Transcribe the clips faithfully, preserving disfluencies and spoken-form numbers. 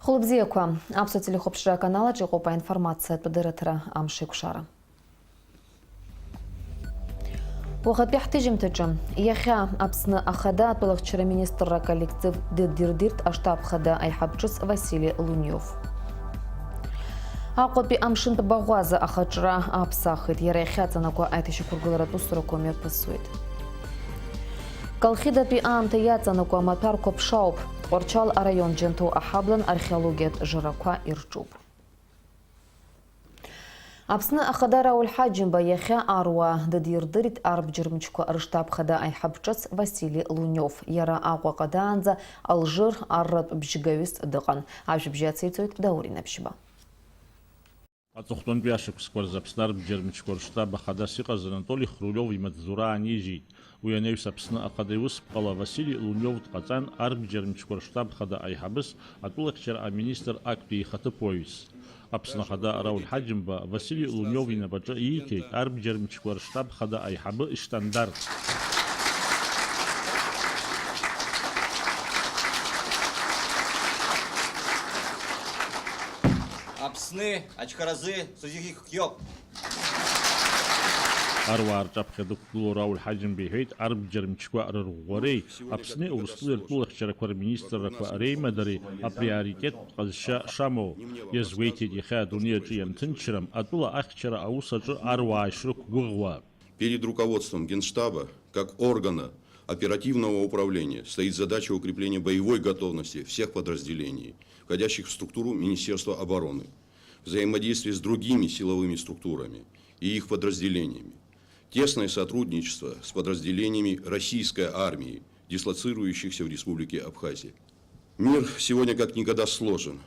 Хәылбзиақәа, Аԥсуа телехәаԥшра аканалаҿ иҟоуп аинформациатә дырраҭара Амшеикәшара. Уахатәи ҳҭыжьымҭаҿы, иахьа Аԥсны Ахада атәылахьчара министрра аколлектив дыдирдирт аштаб хада аиҳаб ҿыц Васили Лунев. Аҟәатәи амшынтә баӷәаза ахаҿра аԥсахит, иара иахьаҵанакуа аиҭашьақәыргыларатә усурақәа мҩаԥысуеит. Колхидатәи аамҭа иаҵанакуа амаҭәарқәа ԥшаауп. Тҟәарчал араион Џьанҭоу аҳаблан археологиатә жырақәа ирҿуп. Аԥсны Ахада Рауль Ҳаџьымба иахьа аруаа дыдирдырит арбџьар мчқәа рыштаб хада аиҳаб ҿыц Васили Лунев. Иара Аҟәаҟа даанӡа Алжир арратә бжьгаҩыс дыҟан. Ажәабжь ациҵоит Даур Инаԥшьба. Аҵыхәтәантәи ашықәсқәа рзы Аԥсны арбџьар мчқәа рыштаб ахадас иҟаз Анатоли Хрулев имаҵзура аанижьит. Уи анаҩс Аԥсны Ахада иусԥҟала Васили Лунев дҟаҵан, арбџьар мчқәа рыштаб хада аиҳабыс атәылахьчара аминистр актәи ихаҭыԥуаҩыс. Аԥсны Ахада Рауль Ҳаџьымба Васили Лунев инапаҿы ииҭеит арбџьар мчқәа рыштаб хада аиҳабы иштандарт. Аԥсны ачхаразы сузихьхьоуп. Аруаа рҿаԥхьа дықәгылоу Рауль Ҳаџьымба иҳәеит, арбџьар мчқәа рырӷәӷәареи Аԥсни Урыстәылеи ртәылахьчарақәа рминистррақәа реимадареи априоритеттә ҟазшьа шамоу. Иазгәеиҭеит, иахьа адунеи аҿы ианҭынчрам, атәыла ахьчара аус аҿы аруаа ишрықәгәыӷуа. Перед руководством Генштаба, как органа оперативного управления, стоит задача укрепления боевой готовности всех подразделений, входящих в структуру Министерства обороны, взаимодействия с другими силовыми структурами и их подразделениями, тесное сотрудничество с подразделениями российской армии, дислоцирующихся в Республике Абхазия. Мир сегодня как никогда сложен.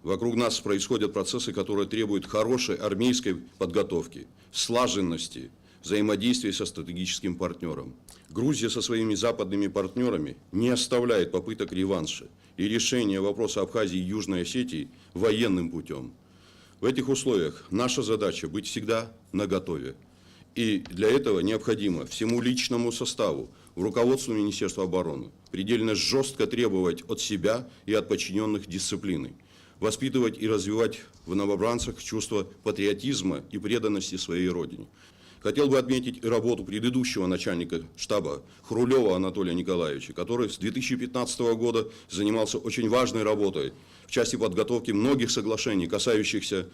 Вокруг нас происходят процессы, которые требуют хорошей армейской подготовки, слаженности, взаимодействия со стратегическим партнёром. Грузия со своими западными партнёрами не оставляет попыток реванша и решения вопроса Абхазии и Южной Осетии военным путём. В этих условиях наша задача быть всегда наготове. И для этого необходимо всему личному составу, в руководство Министерства обороны предельно жёстко требовать от себя и от подчинённых дисциплины, воспитывать и развивать в новобранцах чувство патриотизма и преданности своей Родине. Хотел бы отметить и работу предыдущего начальника штаба Хрулёва Анатолия Николаевича, который с две тысячи пятнадцатого года занимался очень важной работой в части подготовки многих соглашений, касающихся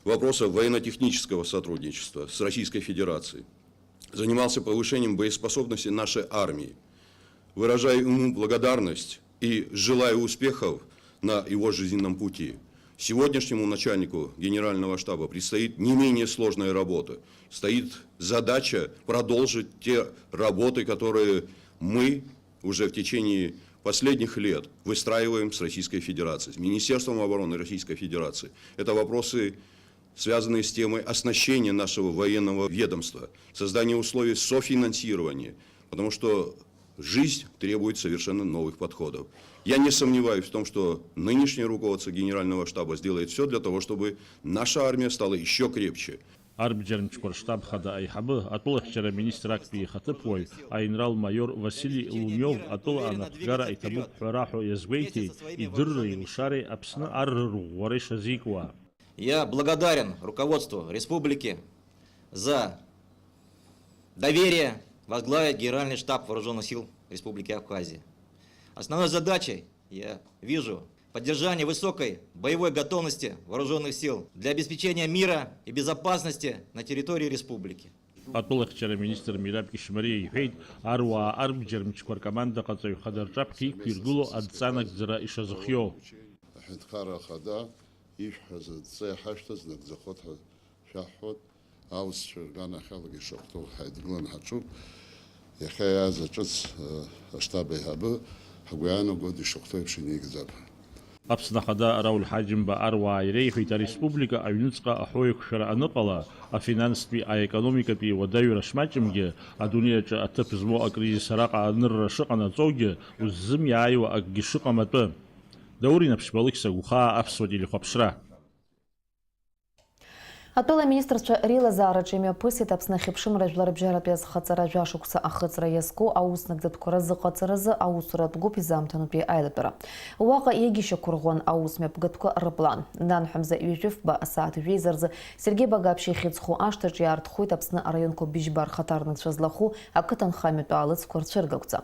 вопроса военно-технического сотрудничества с Российской Федерацией, занимался повышением боеспособности нашей армии. Выражаю ему благодарность и желаю успехов на его жизненном пути. Сегодняшнему начальнику Генерального штаба предстоит не менее сложная работа. Стоит задача продолжить те работы, которые мы уже в течение последних лет выстраиваем с Российской Федерацией, с Министерством обороны Российской Федерации. Это вопросы, связанные с темой оснащения нашего военного ведомства, создания условий софинансирования, потому что жизнь требует совершенно новых подходов. Я не сомневаюсь в том, что нынешнее руководство Генерального штаба сделает всё для того, чтобы наша армия стала ещё крепче. Арбџьар мчқәа рштаб хада аиҳабы, атәылахьчара аминистр актәи ихаҭыԥуаҩ, аинрал-маиор Васили Лунев атәыла анапхгара иҭабуп ҳәа раҳәо иазгәеиҭеит, идырреи илшареи Аԥсны ар рырӷәӷәара ишазикуа. Я благодарен руководству республики за доверие возглавить Генеральный штаб Вооружённых сил Республики Абхазия. Основной задачей я вижу поддержание высокой боевой готовности вооружённых сил для обеспечения мира и безопасности на территории республики. Атәылахьчара аминистр Мераб Кишмариа иҳәеит, аруаа арбџьар мчқәа ркомандаҟаҵаҩ хада рҿаԥхьа иқәиргыло адҵа нагӡара ишазыхиоу. Аҳәынҭқарра ахада ишәҳәаз адҵа иҳашәҭаз нагӡахоит ҳәа шәаҳҳәоит. Аусцәа рганахьалагьы ишахәҭоу ҳаидгыланы ҳаҿуп. Иахьа иааз аҿыц, э, аштаб аиҳабы ҳгәы иаанагоит ишахәҭоу еиԥш инеигӡап. Аԥсны Ахада Рауль Ҳаџьымба аруаа иреиҳәеит, ареспублика аҩныҵҟа аҳәоуеиқәшәара аныҟала, афинанстәи, аекономикатәи уадаҩра шмаҷымгьы, адунеи аҿы аҭыԥ змоу акризис араҟа анырра шыҟанаҵогьы, уззымиааиуа акгьы шыҟам атәы. Даур Инаԥшьба, Алықьса Гәхаа, Аԥсуа телехәаԥшра. Атәыла аминистрцәа реилазаараҿы имҩаԥысит Аԥсны ахьыԥшымра жәларыбжьаратәи азхаҵара жәашықәса ахыҵра иазку ауснагӡатәқәа рзыҟаҵаразы аусуратә гәыԥ изаамҭанутәи аилатәара. Уаҟа иагьышьақәырӷәӷәан аус мҩаԥгатәқәа рыплан. Данҳәамза ҩажәи фба асааҭ жәеиза рзы Сергеи Багаԥшь ихьӡ зху ашҭаҿы иаартхоит Аԥсны араионқәа быжьба рхаҭарнакцәа злахәу ақыҭанхамҩатә аалыҵқәа рцәыргақәҵа.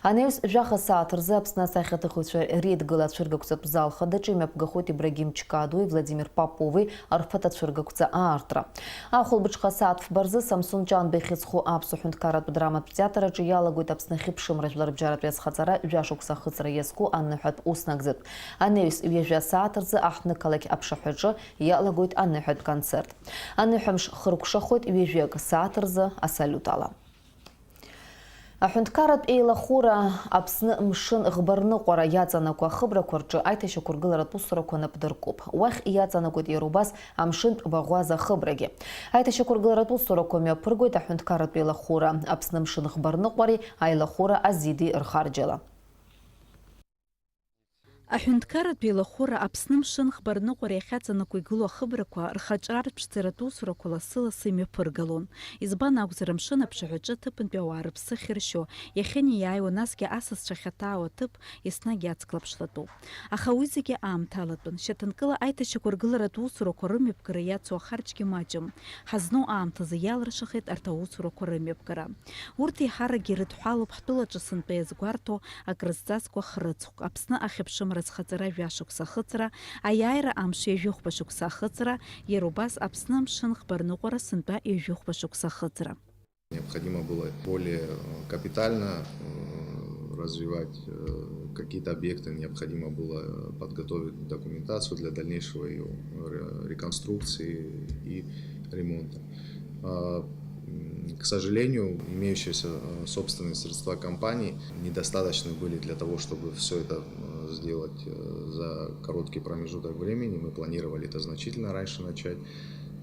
Анаҩс жәаха сааҭ рзы Аԥсны асахьаҭыхыҩцәа реидгыла ацәыргақәҵатә зал хадаҿы имҩаԥгахоит Ибрагим Чкадуи Владимир Попови рфатә ацәыргақәҵа аартра. Ахәылбыҽха асааҭ фба рзы Самсон Ҷанба ихьӡ зху аԥсуа ҳәынҭқарратә драматә театр аҿы иалагоит Аԥсны ахьыԥшымра жәларыбжьаратәи азхаҵара жәашықәса ахыҵра иазку аныҳәатә уснагӡатә. Анаҩс ҩажәа асааҭ рзы аҳҭнықалақь аԥшаҳәаҿы иалагоит аныҳәатә концерт. Аныҳәамш хыркәшахоит ҩажәи акы сааҭ рзы асалиут ала. Аҳәынҭқарратә еилахәыра Аԥсны мшын ӷбарныҟәара иаҵанакуа ахыбрақәа рҿы аиҭашьақәыргыларатә усурақәа напы дыркуп. Уахь иаҵанакуеит иара убас амшынтә баӷәаза ахыбрагьы. Аиҭашьақәыргыларатә усурақәа мҩаԥыргоит аҳәынҭқарратә еилахәыра Аԥсны мшын ӷбарныҟәареи аилахәыра азиди рхарџьала. Аҳәынҭқарратә еилахәыра Аԥсны мшын ӷбарныҟәара иахьаҵанакуа игылоу ахыбрақәа рхаҿра арԥшӡаратә усурақәа лассы-лассы имҩаԥыргалон. Избан акәзар, амшын аԥшаҳәаҿы аҭыԥантәи ауаа рыԥсы ахьыршьо, иахьынеиааиуа, насгьы асасцәа ахьаҭаау аҭыԥ еснагь иацклаԥшлатәуп. Аха уи зегьы аамҭалатәын, шьаҭанкыла аиҭашьақәыргыларатә усурақәа рымҩаԥгара иацу ахарџьгьы маҷым. Ҳазну аамҭазы иалыршахеит арҭ аусурақәа рымҩаԥгара. Урҭ еиҳаракгьы ирыдҳәалоуп ҳтәылаҿы сынтәа иазгәарҭо акрызҵазкуа хрыцхә, Аԥсны ахьыԥшымра зхаҵара жәашықәса ахыҵра, аиааира амш ҩажәихәба шықәса ахыҵра, иара убас Аԥсны амшын ӷбарныҟәара сынтәа ҩажәихәба шықәса ахыҵра. Необходимо было более, э, капитально, э, развивать, э, какие-то объекты, необходимо было подготовить документацию для дальнейшего её ре-, реконструкции и ремонта. А, м, к сожалению, имеющиеся, э, собственные средства компании недостаточны были для того, чтобы всё это, э, сделать, э, за короткий промежуток времени. Мы планировали это значительно раньше начать.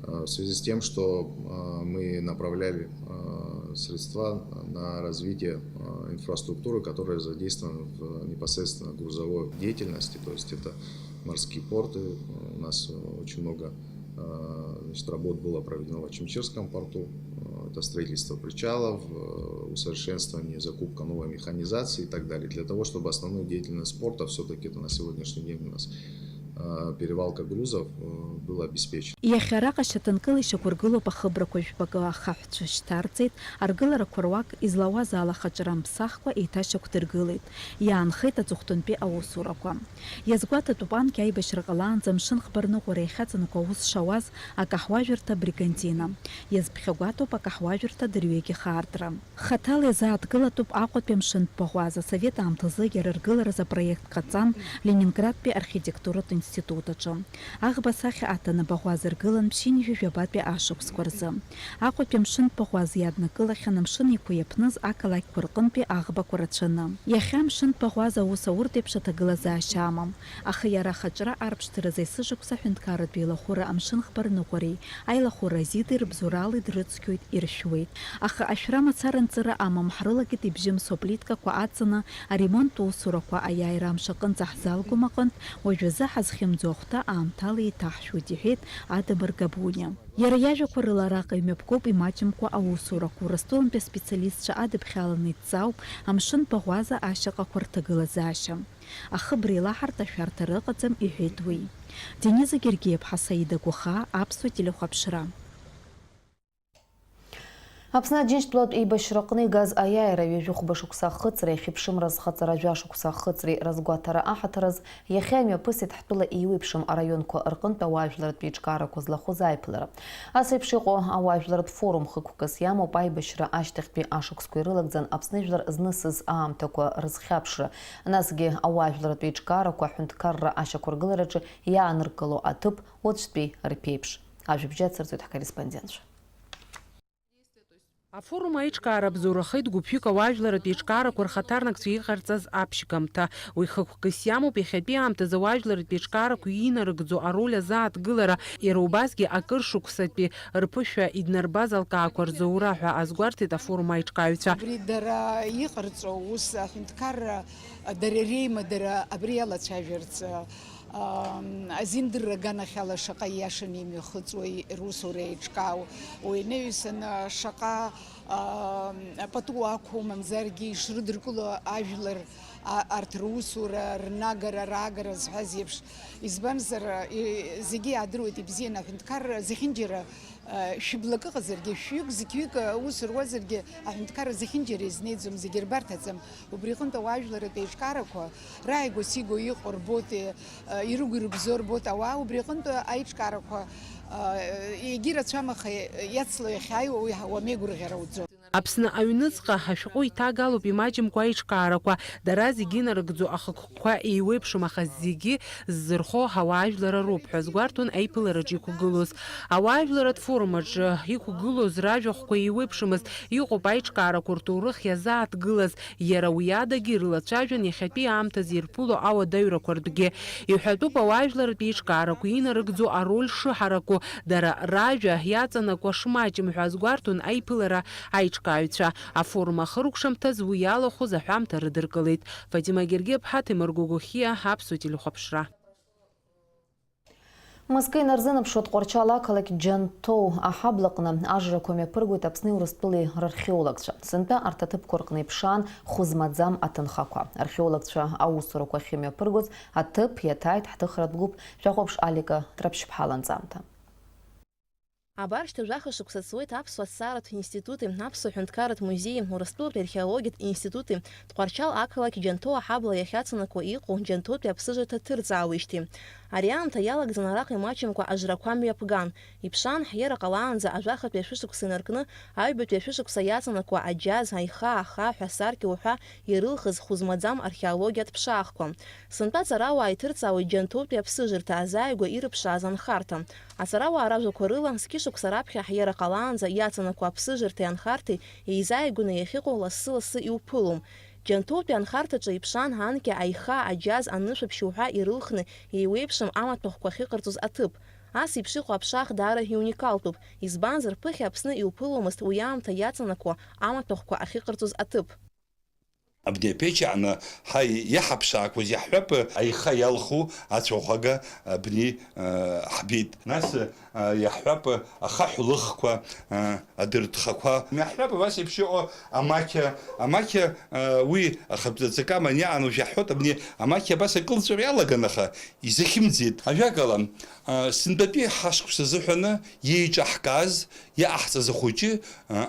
Э, в связи с тем, что, э, мы направляли, э, средства на развитие, э, инфраструктуры, которая задействована в непосредственно грузовой деятельности, то есть это морские порты, э, у нас, э, очень много, э, значит, работ было проведено в Ачимчирском порту, э, это строительство причалов, э, усовершенствование, закупка новой механизации и так далее, для того, чтобы основную деятельность порта всё-таки это на сегодняшний день у нас, э, перевалка грузов, э, была обеспечена. Иахьа араҟа шьаҭанкыла ишьақәыргылоуп ахыбрақәа жәпакы ахаҳәцәа шьҭарҵеит, аргыларақәа руак излауаз ала хаҿра мԥсахкәа еиҭашьақәдыргылеит, иаанхеит аҵыхәтәантәи аусурақәа. Иазгәаҭатәуп, анкьа аибашьра ҟалаанӡа амшын ӷбарныҟәара иахьаҵанакуа аус шауаз акаҳуажәырҭа Бригантина. Иазԥхьагәаҭоуп акаҳуажәырҭа дырҩегьых аартра. Хаҭала иазааҭгылатәуп Аҟәатәи амшынтә баӷәаза. Асовет аамҭазы иара ргылараз апроект ҟаҵан Ленинградтәи архитектуратә институт аҿы. Аӷба асахьа аҭаны абаӷәаза ргылан ԥшьынҩажәи жәабатәи ашықәсқәа рзы. Аҟәатәи амшынтә баӷәаза иаднакылахьан Амшын Еиқәа иаԥныз ақалақьқәа рҟынтәи аӷбақәа рацәаны. Иахьа амшынтә баӷәаза аус ауртә еиԥш аҭагылазаашьа амам. Аха иара ахаҿра арԥшӡаразы есышықәса аҳәынҭқарратә еилахәыра амшын ӷбарныҟәареи аилахәыра азиди рыбзоурала идрыцқьоит, иршәуеит. Аха ашәра мацара нҵыра амам, ҳрылагеит ибжьымсуа плиткақәа аҵаны, аремонттә усурақәа аиааира амш аҟынӡа ҳзалгом аҟынтә, уажәазы ҳазхьымӡо ахәҭа аамҭала еиҭаҳшәоит, иҳәеит Адамыр Габуниа. Иара иажәақәа рыла, араҟа имҩаԥгоуп имаҷымкәа аусурақәа, Урыстәылантәи аспециалистцәа адыԥхьаланы идҵаауп амшын баӷәаза ашьаҟақәа рҭагылазаашьа. Ахыбра еилаҳартә ашәарҭара ыҟаӡам, иҳәеит уи. Дениза Гергиеԥҳа, Саида Гәахаа, Аԥсуа телехәаԥшра. Аԥсны Аџьынџьтәылатә еибашьраҟны игаз аиааира ҩажәи хәба шықәса ахыҵреи ахьыԥшымра азхаҵара жәа шықәса ахыҵреи разгәаҭара аҳаҭыраз, иахьа имҩаԥысит ҳтәыла еиуеиԥшым араионқәа рҟынтә ауаажәларратә еиҿкаарақәа злахәыз аиԥылара. Ас еиԥш иҟоу ауаажәларратә форум хықәкыс иамоуп аибашьра ашьҭахьтәи ашықәсқәа ирылагӡан Аԥсны жәлар знысыз аамҭақәа рызхьаԥшра, насгьы ауаажәларратә еиҿкаарақәа аҳәынҭқарра ашьақәыргылараҿы иааныркыло аҭыԥ уаҵәтәи рԥеиԥш. Ажәабжь ацырҵоит ҳкорреспондентцәа. Афорум аиҿкаара бзоурахеит гәыԥҩык ауаажәларратә еиҿкаарақәа рхаҭарнакцәа иҟарҵаз аԥшьгамҭа. Уи хықәкыс иамоуп иахьатәи аамҭазы ауаажәларратә еиҿкаарақәа инарыгӡо ароль азааҭгылара, иара убасгьы акыр шықәсатәи рԥышәа иднарбаз алкаақәа рзоура ҳәа азгәарҭеит афорум аиҿкааҩцәа. Абри дара иҟарҵо ус аҳәынҭқарра, дара реимадара абри иалацәажәарц, Азиндырра аганахьала шаҟа ииашаны имҩахыҵуеи русура еиҿкаау, уи анаҩсан шаҟа, аа, пату ақәу, мамзаргьы ишрыдыркыло ажәлар, а, арҭ русура, рнагара, раагара зҳәаз еиԥш. Избанзар, и-, зегьы иаадыруеит ибзианы аҳәынҭқарра зехьынџьара Шәыблак ыҟазаргьы, шәҩык, зқьҩык аус руазаргьы, аҳәынҭқарра зехьынџьара изнеиӡом, зегьы рбарҭаӡам. Убри аҟынтә ауаажәларратә еиҿкаарақәа рааигәа-сигәа иҟоу рбоит, ирыгәи рыбзоу рбоит ауаа, убри аҟынтә аиҿкаарақәа егьи рацәам, аха иацло иахьааиуа уи уамеигәырӷьара уӡом. Аԥсны аҩныҵҟа ашәҟәы иҭагалоуп имаҷымкәа аиҿкаарақәа, дара зегьы инарыгӡо ахықәкқәа еиуеиԥшым, аха зегьы ззырхо ауаажәлара роуп ҳәа азгәарҭон аиԥылараҿы иқәгылоз. Ауаажәларатә форум аҿы иқәгылоз ражәахәқәа еиуеиԥшымызт, иҟоуп аиҿкаарақәа рҭоурых иазааҭгылаз, иара уи адагьы ирылацәажәон иахьатәи аамҭазы ирԥыло ауадаҩрақәа ртәгьы. Иҳәатәуп ауаажәларатә еиҿкаарақәа инарыгӡо ароль шыҳараку, дара ражәа иаҵанакуа шмаҷым ҳәа азгәарҭон аиԥылара аиҿкааҩцәа. Афорум ахыркәшамҭаз уи иалахәыз аҳәамҭа рыдыркылеит. Фатима Гергиаԥҳа, Ҭемыр Гогохиа, Аԥсуа телехәаԥшра. Мызкы инарзынаԥшуа Тҟәарчал ақалақь Џьанҭоу аҳаблаҟны ажрақәа мҩаԥыргоит Аԥсни Урыстәылеи рархеологцәа. Сынтәа арҭ аҭыԥқәа рҟны иԥшаан хәы змаӡам аҭынхақәа. Археологцәа аусурақәа ахьымҩаԥыргоз аҭыԥ иаҭааит ҳҭыхратә гәыԥ. Шәахәаԥш Алика Ҭраԥшьԥҳа ланҵамҭа. Абар шьҭа жәаха шықәса ҵуеит Аԥсуа аҭҵааратә институти, Аԥсуа ҳәынҭқарратә музеии, Урыстәылатәи археологиатә институти Тҟәарчал ақалақь Џьанҭоу аҳабла иахьаҵанакуа иҟоу Џьанҭоутәи аԥсыжырҭа ҭырҵаауеижьҭеи. Ари аамҭа иалагӡаны араҟа имаҷымкәа ажрақәа мҩаԥган. Иԥшаан, ҳиара ҟалаанӡа ажәахатәи ашәышықәса инаркны аҩбатәи ашәышықәса иаҵанакуа аџьаз, аиха, ахаҳә, асаркьа уҳәа ирылхыз хәы змаӡам археологиатә ԥшаахқәа. Сынтәа аҵарауаа иҭырҵаауеит Џьанҭоутәи аԥсыжырҭа азааигәа ирыԥшааз анхарҭа. Аҵарауаа ражәақәа рыла, зқьышықәса раԥхьа ҳиара ҟалаанӡа иаҵанакуа аԥсыжырҭеи анхарҭеи еизааигәаны иахьыҟоу лассы-лассы иуԥылом. Џьанҭоутәи анхарҭаҿы иԥшаан анкьа, аиха, аџьаз, анышәаԥшь уҳәа ирылхны еиуеиԥшым амаҭәахәқәа ахьыҟарҵоз аҭыԥ. Ас еиԥш иҟоу аԥшаах даара иуникалтәуп, избанзар, ԥыхьа Аԥсны иуԥыломызт уи аамҭа иаҵанакуа амаҭәахәқәа ахьыҟарҵоз аҭыԥ. Абни аԥеиԥш аҟны ҳа иҳаԥшаақәаз иаҳҳәап, аиха иалху ацәаӷәага абни, а, ҳбеит. Нас, а, иаҳҳәап, ахаҳә лыхқәа, а, адыртхақәа. Иаҳҳәап, абас еиԥш иҟоу амақьа, амақьа, а, уи ахатә ҵакы аманиа аан уажә иаҳҳәоит, абни амақьа абас акылҵәара иалаган, аха изахьымӡеит. Ажәакала, а, сынтәатәи ҳашықәс азыҳәаны иеиҿаҳкааз, иҟаҳҵаз ахәыҷы, а,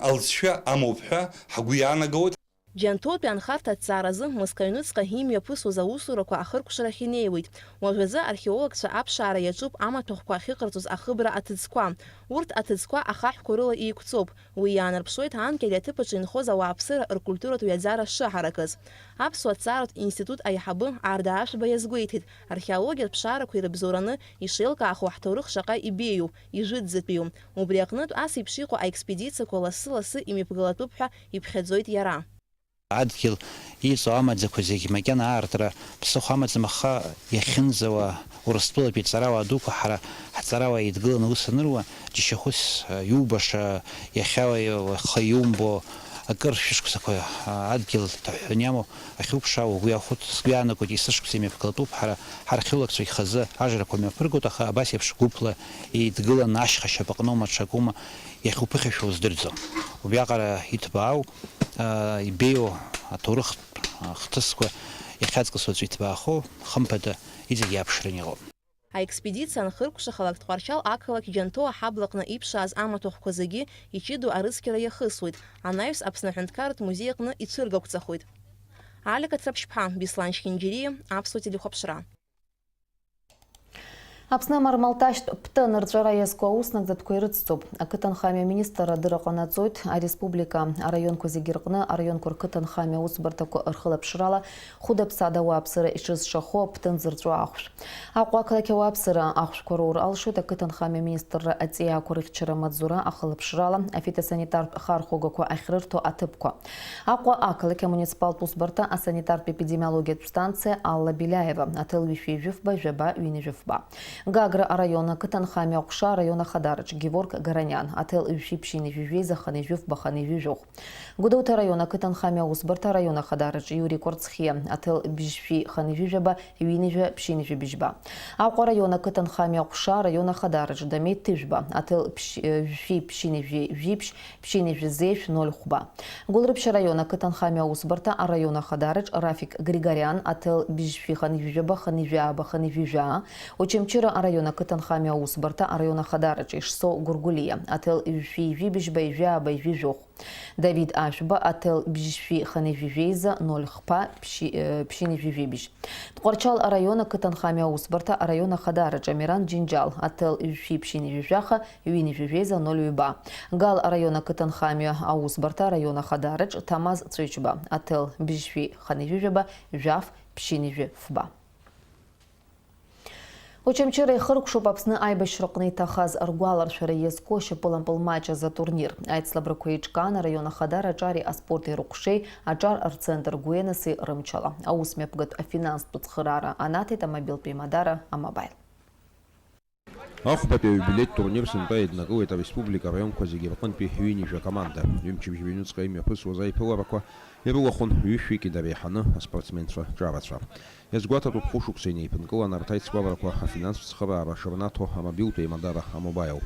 алҵшәа амоуп ҳәа ҳгәы иаанагоит. Џьанҭоутәи анхарҭа аҭҵааразы Мыск аҩныҵҟа имҩаԥысуаз аусурақәа ахыркәшарахь инеиуеит. Уажәазы археологцәа аԥшаара иаҿуп амаҭәахәқәа ахьыҟарҵоз ахыбра аҭыӡқәа. Урҭ аҭыӡқәа ахаҳәқәа рыла еиқәҵоуп. Уи иаанарԥшуеит анкьа ари аҭыԥ аҿы инхоз ауааԥсыра ркультуратә ҩаӡара шыҳаракыз. Аԥсуа аҭҵааратә институт аиҳабы Арда Ашәба иазгәеиҭеит, археологиатә ԥшаарақәа ирыбзоураны ишеилкаахо ҳҭоурых шаҟа ибеиоу, ижәытәӡатәиу. Убри аҟнытә ас еиԥш иҟоу аекспедициақәа лассы-лассы имҩаԥгалатәуп ҳәа иԥхьаӡоит иара. Адгьыл иҵоу амаӡақәа зегь макьана аартра ԥсыхәа амаӡам, аха иахьынӡауа Урыстәылатәи ҵарауаа дуқәа ҳара ҳҵарауаа еидгыланы аус аныруа, џьашьахәыс иубаша, иахьа уахы иумбо акыр шәышықәсақәа адгьыл иҭаҳәҳәаны иамоу ахьуԥшаауа угәы иахәоит, сгәы иаанагоит, есышықәса имҩаԥгатәуп ҳара, ҳархеологцәагь хазы ажрақәа мҩаԥыргоит, аха абас еиԥш гәыԥла еидгыланы ашьха шьапаҟноума ҽакума иахьуԥыхьашәо уздырӡом. Убриаҟара иҭбаау, аа, ибеиоу аҭоурыхтә, аа, хҭысқәа иахьаҵкыс уаҵәы иҭбаахо, хымԥада, иҵегь иааԥшраны иҟоуп. Аекспедициа анхыркәшахалак, Тҟәарчал ақалақь Џьанҭоу аҳаблаҟны иԥшааз амаҭәахәқәа зегьы иҷыдоу арыцқьара иахысуеит, анаҩс Аԥсны аҳәынҭқарратә музеи аҟны ицәыргақәҵахоит. Алика Ҭраԥшьԥҳа, Беслан Шьхьынџьариа, Аԥсуа телехәаԥшра. Аԥсны амармалташьтә птын рҵәара иазку аус нагӡатәқәа ирыцҵоуп. Ақыҭанхамҩа аминистр адырра ҟанаҵоит ареспублика араионқәа зегьы рҟны араионқәа рқыҭанхамҩа аусбарҭақәа рхылаԥшрала хәыда-ԥсада ауааԥсыра иҿызшахо аптын зырҵәо ахәшә. Аҟәа ақалақь ауааԥсыра ахәшәқәа роур алшоит ақыҭанхамҩа аминистрра аҵиаақәа рыхьчара амаҵзура ахылаԥшрала афитосанитартә хархәагақәа ахьрырҭо аҭыԥқәа. Аҟәа ақалақь амуниципалтә усбарҭа асанитартә-епидемиологиатә станциа Алла Беляева, аҭел ҩышәи жәыфба, жәаба, ҩынҩажәи фба. Гагра араион ақыҭанхамҩа аҟәша араион ахадараҿ Геворг Гараниан, аҭел ҩшәи ԥшьынҩажәи жәеиза хынҩажәи фба хынҩажәи жәохә. Гәдоуҭа араион ақыҭанхамҩа аусбарҭа араион ахадараҿ Иури Кәарцхиа, аҭел бжьшәи хынҩажәи жәаба ҩынҩажәа ԥшьынҩажәи бжьба. Аҟәа араион ақыҭанхамҩа аҟәша араион ахадараҿ Дамеи Ҭыжәба, аҭел ԥшь-, ҩшәи ԥшьынҩажәи жәиԥшь ԥшьынҩажәи зеижә ноль хәба. Гәылрыԥшь араион ақыҭанхамҩа аусбарҭа араион ахадараҿ Рафик Григориан, аҭел бжьшәи хынҩажәи жәаба хынҩажәи ааба хынҩажәи жәаа. Очамчыра араион ақыҭанхамҩа аусбарҭа араион ахадараҿ Ишсо Гәыргәлиа, аҭел ҩшәи ҩажәи бжьба ҩажәи ааба ҩажәи жәохә. Давид Ашәба, аҭел бжьшәи хынҩажәи жәеиза ноль хԥа ԥшьи-, э, ԥшьынҩажәи жәибжь. Тҟәарчал араион ақыҭанхамҩа аусбарҭа араион ахадараҿ Амиран Џьынџьал, аҭел ҩшәи ԥшьынҩажәи жәаха ҩынҩажәи жәеиза ноль ҩба. Гал араион ақыҭанхамҩа аусбарҭа араион ахадараҿ Ҭамаз Цәыџьба, аҭел бжьшәи хынҩажәи жәаба жәаф ԥшьынҩажәи фба. Очамчыра ихыркәшоуп Аԥсны аибашьраҟны иҭахаз ргәаларшәара иазку ашьапылампыл маҷ азы атурнир. Аицлабрақәа еиҿкаан араион ахадара аҿари аспорти рыҟәшеи, аҿар рцентр Гәианаси рымчала. Аус мҩаԥгатә афинанстә цхыраара анаҭеит амобилтә еимадара А-Мобаил. Ахәбатәи аиубилеитә турнир сынтәа еиднакылеит ареспублика араионқәа зегьы рҟынтәи ҩынҩажәа команда. Ҩымчыбжь ҩнуҵҟа имҩаԥысуаз аиԥыларақәа ирылахәын ҩышәҩык инареиҳаны аспортсменцәа ҿарацәа. Иазгәаҭатәуп, хәышықәса инеиԥынкылан арҭ аицлабрақәа афинанстә цхыраара шырнаҭо амобилтә еимадара А-Мобаил.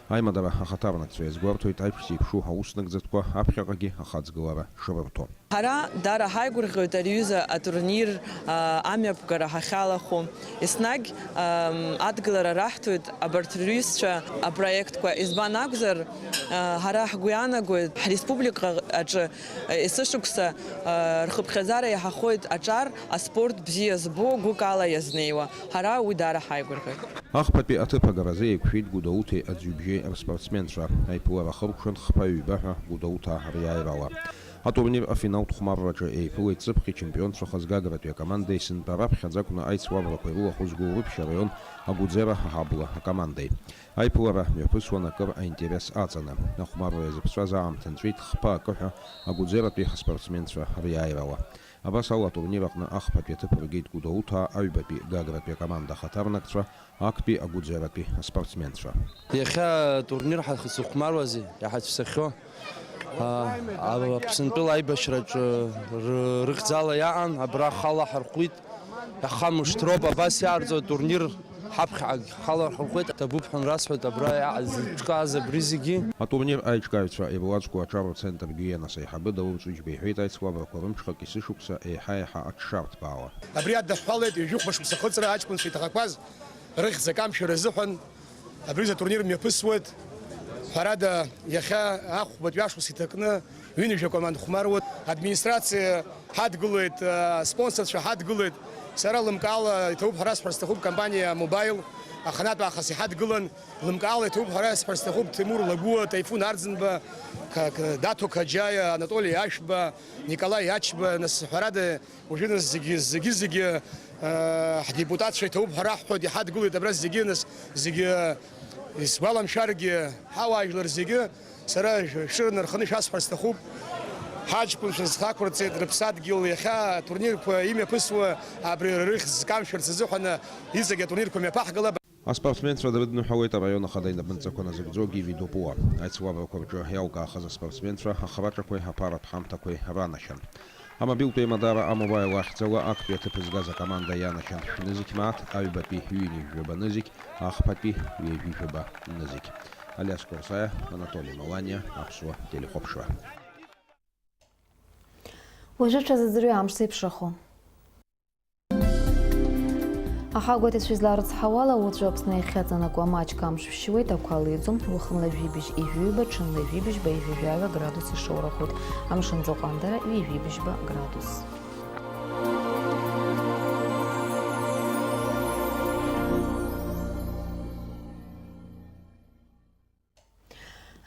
Аимадара ахаҭарнакцәа иазгәарҭоит аиԥш зеиԥшу ауснагӡатәқәа аԥхьаҟагьы ахаҵгылара шрырҭо. Ҳара дара ҳаигәырӷьоит ари аҩыза атурнир, а, амҩаԥгара ҳахьалахәу. Еснагь, ам, адгылара раҳҭоит абарҭ рҩызцәа апроектқәа. Избан акәзар, а, ҳара ҳгәы иаанагоит ҳреспублика аҿы, а, есышықәса, а, рхыԥхьаӡара иаҳахоит аҿар, аспорт бзиа збо, гәык ала иазнеиуа. Ҳара уи даара ҳаигәырӷьоит. Ахԥатәи аҭыԥ агаразы еиқәшәеит Гәдоуҭеи Аӡҩыбжьеи рспортсменцәа. Аиԥылара ахыркәшан хԥа-ҩба ҳәа Гәдоуҭаа риааирала. Атурнир афиналтә хәмарраҿы еиԥылеит ҵыԥх ичемпионцәахаз Гагратәи акомандеи сынтәа раԥхьаӡа акәны аицлабрақәа ирылахәыз Гәылрыԥшь араион Агәыӡера аҳабла акомандеи. Аиԥылара мҩаԥысуан акыр аинтерес аҵаны. Ахәмарра иазыԥҵәаз аамҭа нҵәеит хԥа акы ҳәа Агәыӡератәи ҳаспортсменцәа риааирала. Абас ала атурнир аҟны ахԥатәи аҭыԥ ргеит Гәдоуҭаа, аҩбатәи Гагратәи акоманда ахаҭарнакцәа, актәи Агәыӡератәи аспортсменцәа. Иахьа атурнир ҳахьзыхәмаруазеи, иҳацәцахьоу? А, а, Аԥсынтәыла аибашьраҿы ры-, рыхьӡала иаан, абра ҳалаҳархәит. Иаха мышҭроуп абас иаарҵо атурнир ҳаԥхьаҟагь ҳалаҳархәит. Ҭабуп ҳәа расҳәоит абра иа-, зыҿкааз абри зегьы. Атурнир аиҿкааҩцәа ируаӡәку аҿар рцентр Гиенас аиҳабы Даур Ҵәыџьба иҳәеит, аицлабрақәа рымҽхак есышықәса еиҳа-еиҳа аҽшарҭбаауа. Абри аднаҳәалеит ҩажәи хәба шықәса ахыҵра аҷкәынцәа иҭахақәаз рыхьӡ акамшәара азыҳәан. Абри азы атурнир мҩаԥысуеит. Ҳәарада, иахьа ахәбатәи ашықәс иҭакны ҩынҩажәа команда хәмаруеит. Администрациа ҳадгылеит, аспонсорцәа ҳадгылеит. Сара лымкаала иҭабуп ҳәа расҳәар сҭахуп, компаниа Мобаил аханатә аахыс иҳадгылан. Лымкаала иҭабуп ҳәа расҳәар сҭахуп, Ҭемур Лагәыа, Таифун Арӡынба, Ка-, Ка-, Даҭо Қаџьаиа, Анатоли Ашәба, Николаи Ачба, нас, ҳәарада, Уажәы нас зегьы, зегьы, зегьы, э, ҳдепутатцәа иҭабуп ҳәа раҳҳәоит, иҳадгылоит абра зегьы, нас зегьы, э, исгәаламшәаргьы, ҳауаажәлар зегьы, сара шә-, шәырнарханы шәасҳәар сҭахуп. Ҳаҷкәынцәа зхақәырҵеит рыԥсадгьыл, иахьа атурнирқәа имҩаԥысуа, абри рыхьӡ зкамшәарц азыҳәан, иҵегь атурнирқәа мҩаԥаҳгалап. Аспортсменцәа дрыдныҳәалеит араион ахада инапынҵақәа назыгӡо Гиви Дупуа. Аицлабрақәа рҿы иалкаахаз аспортсменцәа ахраҿақәеи аԥаратә ҳамҭақәеи ранашьан. Амобилтә еимадара А-Мобаил ахьӡала актәи аҭыԥ згаз акоманда ианашьан шәнызқь мааҭ, аҩбатәи ҩынҩажәи жәаба нызқь, ахԥатәи ҩажәи жәаба нызқь. Алиас Курсаиа, Анатоли Маланиа, Аԥсуа телехәаԥшра. Уажәы шәазыӡырҩы амш зеиԥшрахо. Аҳауагәаҭаҩцәа изларыцҳауала, уаҵәы Аԥсны иахьаҵанакуа маҷк амш шәшьуеит, ақәа леиӡом, уахынла жәибжь ижәҩба, ҽынла жәибжьба ижәижәаҩа градус ишоурахоит, амшын ӡаҟәандара ҩажәибжьба градус.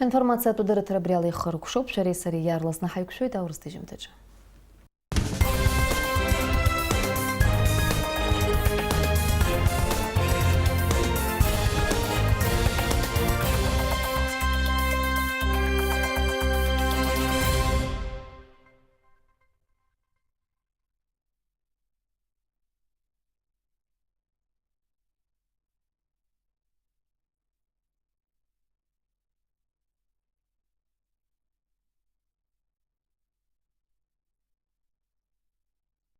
Аинформациатә дырраҭара абри ала ихыркәшоуп, шәареи сареи иаарласны ҳаиқәшәоит аурыс ҭыжьымҭаҿы.